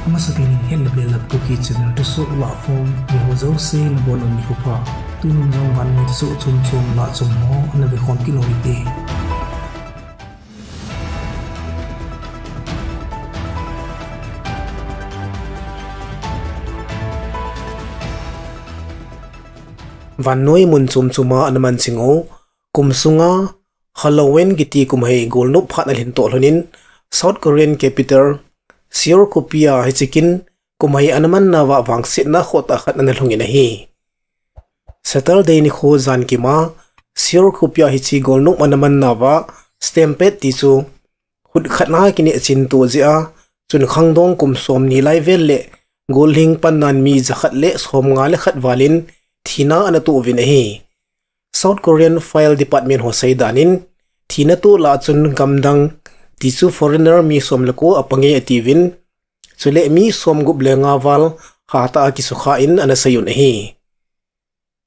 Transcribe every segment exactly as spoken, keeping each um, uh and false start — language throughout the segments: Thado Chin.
Amasapen in Hetna Belap Kuki channel thusoh lahkhom, neiho jouse nabonun nikho pha. Tunin jong vannoi thusoh chomchom lahchom ho ana vekhom kit u hite. Vannoi mun chomchoma ana manching u, kum sunga Halloween kiti kum hei golnop phat ana lhin toh lhonin, South Korean capital Seoul khopia hiche kin kum hei ana mannauva vangsetna khohtah khat ana lhungin ahi. Saturday nikho jankima Seoul khopia hiche golnop ana mannauva stampede ti chu khut khatna kineh chinto jeh a, chun khangdong kum somni lai vel le gollhing pannan mi jakhat le somnga le khat valin thina ana toh uvin ahi. South Korean Fire Department ho seidan in, thina toh lah a chun gamdang ti chu foreigner mi som le ko apang e atiuvin, chule mi somgup le nga val hatah a kisukha in ana seiyun ahi.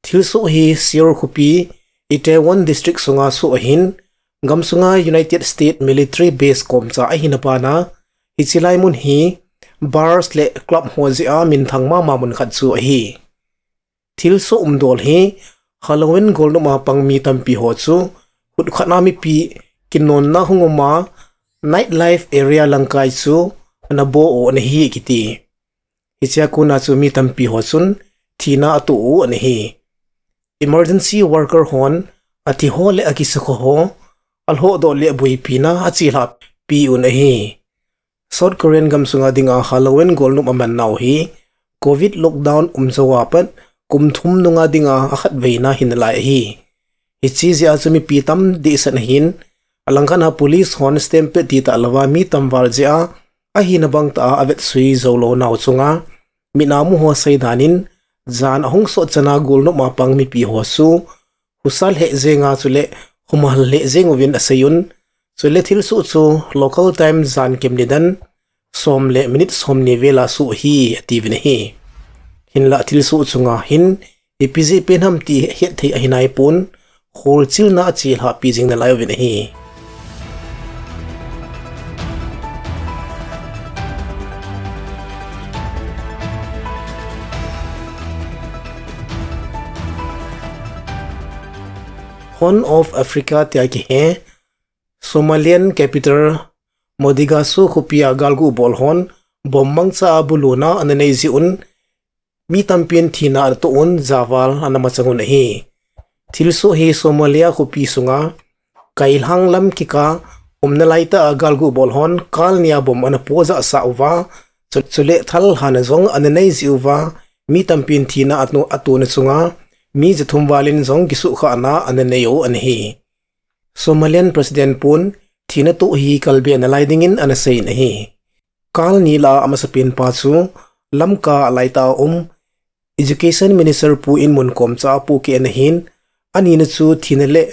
Thilsoh hi Seoul khopi, Itaewon District sunga soh ahin, gamsunga United States Military Base komcha ahina bana, hiche lai mun hi bars le club ho jeh a minthang mama mun khat chu ahi. Thilsoh umdol hi Halloween golnop a pang mi tampi ho chu khut khatna mipi kinonna hung uma night life area langkai chu ana bo u ana hi kiti. Hichea kona chu mi tampi ho chun thina atoh u ana hi. Emergency worker hon athi ho le akisukha ho alhohdoh le boipina achelhahpi un ahi. South Korean gamsunga dinga Halloween golnop amannau hi Covid lockdown um jouva pat kum thum nunga dinga akhatveina hinalai ahi. Hiche jeh a chu mipi tam dehset ahin, alangkhat a police hon stampede ti talouva mi tamval jeh a ahina bangtah a avetsui joulou nau chunga mit a muho seidan in, jan ahung sot chana golnop a pang mipi ho chu husa lheh jenga chule humhal lheh jeng uvin aseiyun, chule thilsoh chu local time jan kem nidan som le minute somni vela soh ahi atiuvin ahi. Hinlah thilsoh chunga hin ipi jeh pen ham ti hetthei ahi naipon, kholchilna achelhahpi jing nalai uvin ahi. Horn of Africa tia kihe Somalian capital Mogadishu khopia galgu bol hon bomb mangcha a buluna ana nei jeh un, mi tampin thina ana toh un, javal ana machang un ahi. Thilsoh hi Somalia khopi sunga kailhang lam kikah umna laitah a galgu bol hon kal nia bomb ana po jahsah uva, chu-, chule thalhana jong ana nei jeh uva, mi tampin thina atoh, atona chunga mi jathum valin jong kisuhkhahna ana nei u ana hi. Somalian President pun thina toh hi kalbe nalai dingin ana seiyin ahi. Kal ni lah a amasapen pa chu Lamka laitah a um Education Minister pu in mun komcha a pohkeh ana hin, anina chu thina le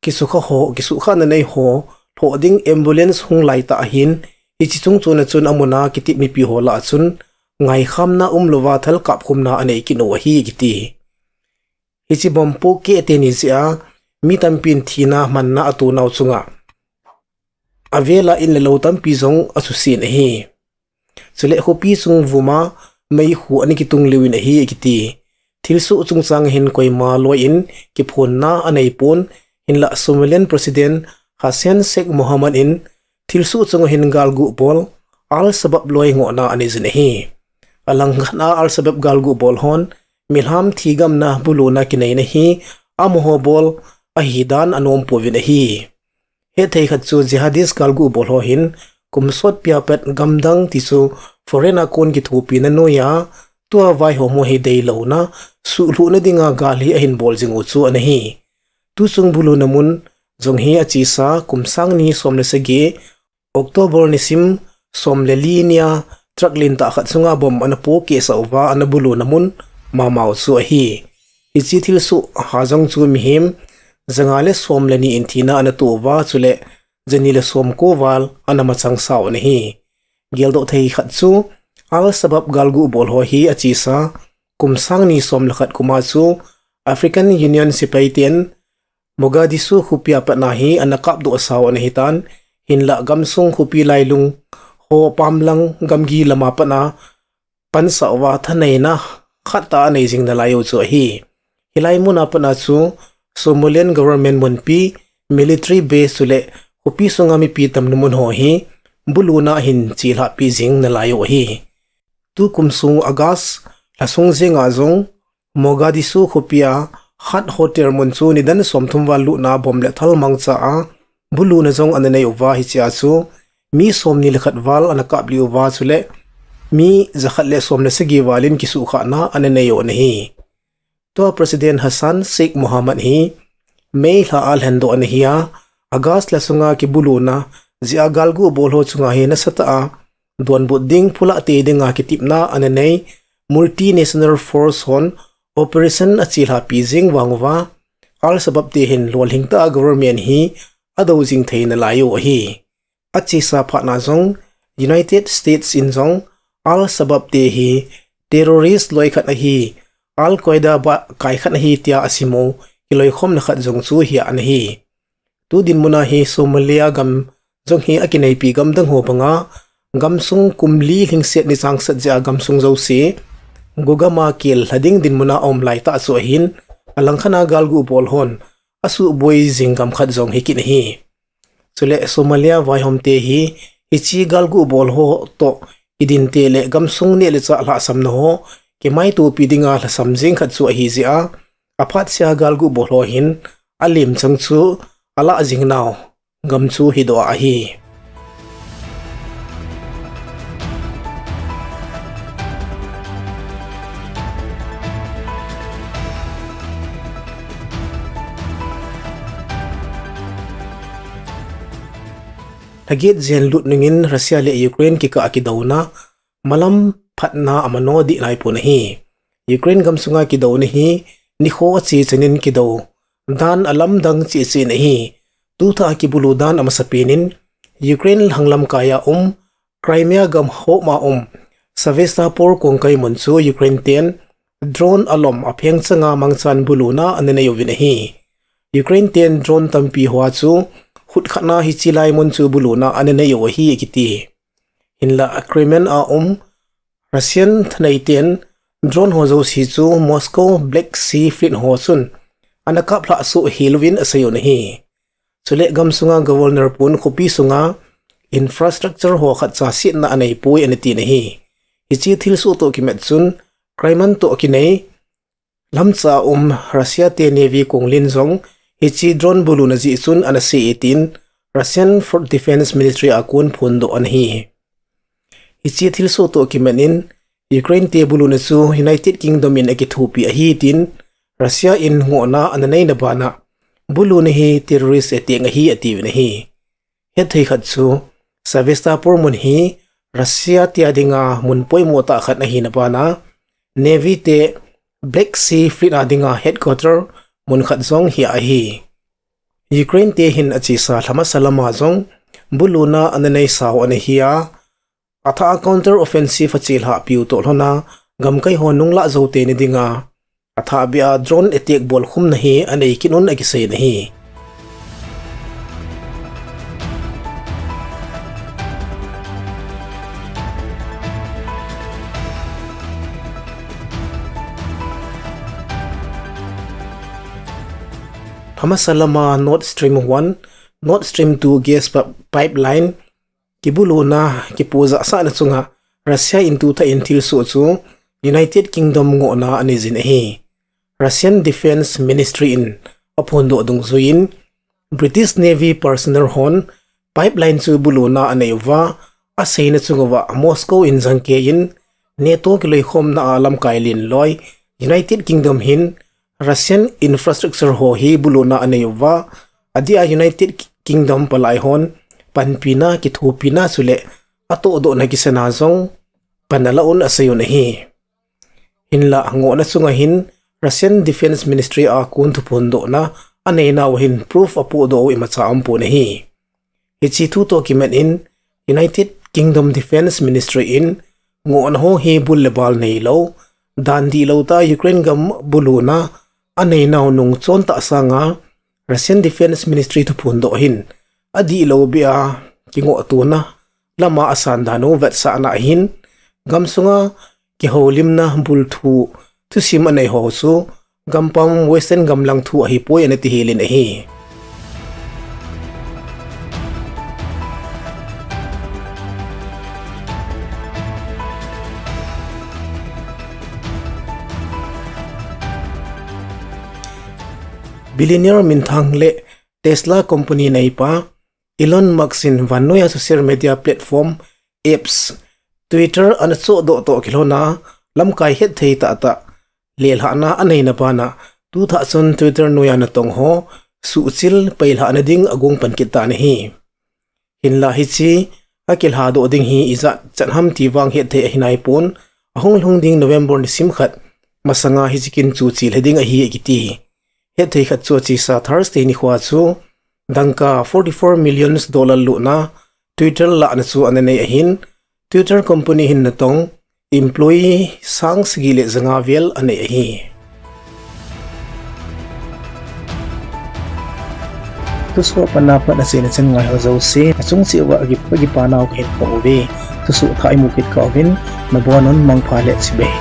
kisukha ho, kisuhkhahna nei ho lhoh ding ambulance hung laitah ahin, hiche chungchona chun amuna kitep mipi ho lah a chun ngaikhamna umlouva thal kapkhumna anei kit u ahi kiti. Hiche bomb pohkeh teni jeh a mi tampin thina manna atonau chunga avela in le lou tampi jong asusen ahi. Chule khopi chung vuma meikhu ana kitung leuvin ahi akiti. Thilsoh chungchang hin koima loiyin kiphonna aneipon, hinlah Somalian President Hassan Sheikh Mohamud in thilsoh chunga hin galgu bol Al-Shabaab loi ngohna anei jin ahi. Alangkhat a Al-Shabaab galgu bol hon milham thigamna buluna kineina hi amaho bol ahidan anompouvin ahi. Hetthei khat chu jihadist galgu bol ho hin kum sotpia pat gamdang ti chu foreign a kon kithopina noiya tua vaihom ho hi deilouna, suhlhuhna dinga gal hi ahin bol jing u chu ana hi. Tuchung buluna mun jong hi achesa kum sang ni som le sagi, October nisim som le li nia truck lentah khat chunga bomb ana pohkehsah uva ana buluna mun mamau chu ahi. Hiche thilsoh ha jong chu mihem janga le som le ni in thina ana toh uva, chule jani le somko val ana machangsau ana hi. Geldoh thei khat chu Al-Shabaab galgu bol ho hi achesa kum sang ni som le khat kuma chu African Union sepaiten Mogadishu khopia patna hi ana kapdohsau ana hitan, hinlah gamsung khopi lailung ho pamlang gamgi lama pat a pansah uva thaneina khat tah a anei jing nalai u chu ahi. Hilai mun a pat a chu Somalian government munpi, military base chule khopi sunga mipi tamna mun ho hi buluna hin chelhah pi jing nalai u ahi. Tukum sung August lha sung jenga jong Mogadishu khopia Hut Hotel mun chu nidan somthum val lutna bomb le thal mangcha a buluna jong ana nei uva, hichea chu mi somni le khat val ana kaplih uva, chule mi jakhat le som le sagi val in kisuhkhahna ana nei u ana hi. Tua President Hassan Sheikh Mohamud hi May lha a lhendoh ana hi a, August lha sunga kibuluna jeh a galgu bol ho chunga hi nasatah a donbut ding, phulah tei dinga kitepna ana nei multinational force hon operation achelhah pi jing vang uva, Al-Shabaab te hin lolhing tah a government hi adou jing thei nalai u ahi. Achesa phat na jong United States in jong Al-Shabaab te hi terrorist loi khat ahi, Al-Qaeda ba kai khat ahi tia asim u kiloikhomna khat jong chu hia ana hi. Tu dinmun a hi Somalia gam jong hi akineipi gam dang ho banga gamsung kum li lhingset ni changsat jeh a gamsung jouse gugama kel lha ding dinmun a aum lai tah chu ahin, alangkhat a galgu bol hon asuhboi jing gam khat jong hi kit ahi. Chule Somalia vaihom te hi hiche galgu bol ho toh kidin te le gamsung neh le chah lhahsamna ho kimaitopi dinga lhasam jeng khat chu ahi jeh a, aphat sea galgu bol ho hin alemchang chu alah jing nau gam chu hidoh a ahi. Lha get jen lut nungin Russia le Ukraine kikah a kidouna malam phatna amano dih naipon ahi. Ukraine gamsunga kidouna hi nikho ache chanin kidou dan alamdang cheh cheh in ahi. Tuthah a kibulu dan amasapen in Ukraine lhanglam kai a um Crimea gam homa um Sevastopol kongkai mun chu Ukraine ten drone alom apheng changa mangchan buluna ana nei uvin ahi. Ukraine ten drone tampi hoa chu khut khatna hiche lai mun chu buluna ana nei u ahi akiti. Hinla Crimea a um Russian thanei ten drone ho jouse chu Moscow Black Sea Fleet ho chun ana kaplhah soh hel uvin asei un ahi. Chule gamsunga governor pun khopi sunga infrastructure ho khatcha setna aneipoi ana tin ahi. Hiche thilsoh toh kimat chun Crimea toh kinei lamcha um Russia te Navy konglen jong hiche drone buluna jeh chun ana se e tin Russian Defense Ministry a kon phondoh ana hi. Hiche thilsoh toh kimat in Ukraine te buluna chu United Kingdom in akithopi ahi tin Russia in ngohna ana neina bana buluna hi terrorist attack ahi atiuvin ahi. Hetthei khat chu Sevastopol mun hi Russia te dinga mun poimo tah khat ahina bana Navy te Black Sea Fleet a dinga headquarter mun khat jong hi ahi. Ukraine te hin achesa lhamasa lama jong buluna ana neisau ana hi a, athah a counter offensive achelhah piu toh lhona gamkai ho nunglah jou teni dinga athah beh a drone attack bolkhumna hi anei kit un akisei in ahi. Lhamasa lama Nord Stream one, Nord Stream two gas pipeline kibuluna kipujahsahna chunga Russia in tuthah in thilsoh chu United Kingdom ngohna aneijin ahi. Russian Defense Ministry in aphondoh dungjuiyin British Navy personnel hon pipeline chu buluna anei uva, aseina chunguva Moscow in jangkeiyin NATO kiloikhomna a lamkai lenloi United Kingdom hin Russian infrastructure ho hi buluna anei uva, adeh a United Kingdom palai hon panpina, kithopina chule atohdohna kisana jong pan ala un aseiyun ahi. Hinla ngohna chunga hin Russian Defense Ministry a kon thuphondohna aneinauva hin proof apohdoh u imacha aumpon ahi. Hiche thu toh kimat in United Kingdom Defense Ministry in ngohna ho hi bul le bal neilou, dan dihlou tah a Ukraine gam buluna aneinau nung chontah sanga Russian Defense Ministry thuphondoh hin adihlou beh a kingohtona lama asan dan u vetsahna ahin, gamsunga kihoulimna bulthu thusim anei ho chu gampam Western gamlang thu ahipoi ana ti helin ahi. Billionaire minthang le Tesla company neipa Elon Musk in vannoiya social media platform apps Twitter ana chohdoh toh kilhona lamkai hetthei tahtah lelhahna aneina bana tuthah chun Twitter noiya natong ho suhchil peilhahna ding agong pan kit tan ahi. Hinla hiche akilhadoh ding hi ijat chan ham ti vang hetthei ahinaipon, ahung lhung ding November nisim khat masanga hiche kin chu chelha ding ahi akiti. Hetthei khat chu achesa Thursday nikhoa chu dangka forty-four millions dollar lohna Twitter lahna chu ana nei ahin, Twitter company hin natong employee sang sagi le janga vel anei ahi. Thusoh apat napat achaina chan ngaiho jouse achung cheh uva akipa, akipa nau kahin phong uve. Thusoh thah imu kit kah uvin, nabonun mangpha le chibai.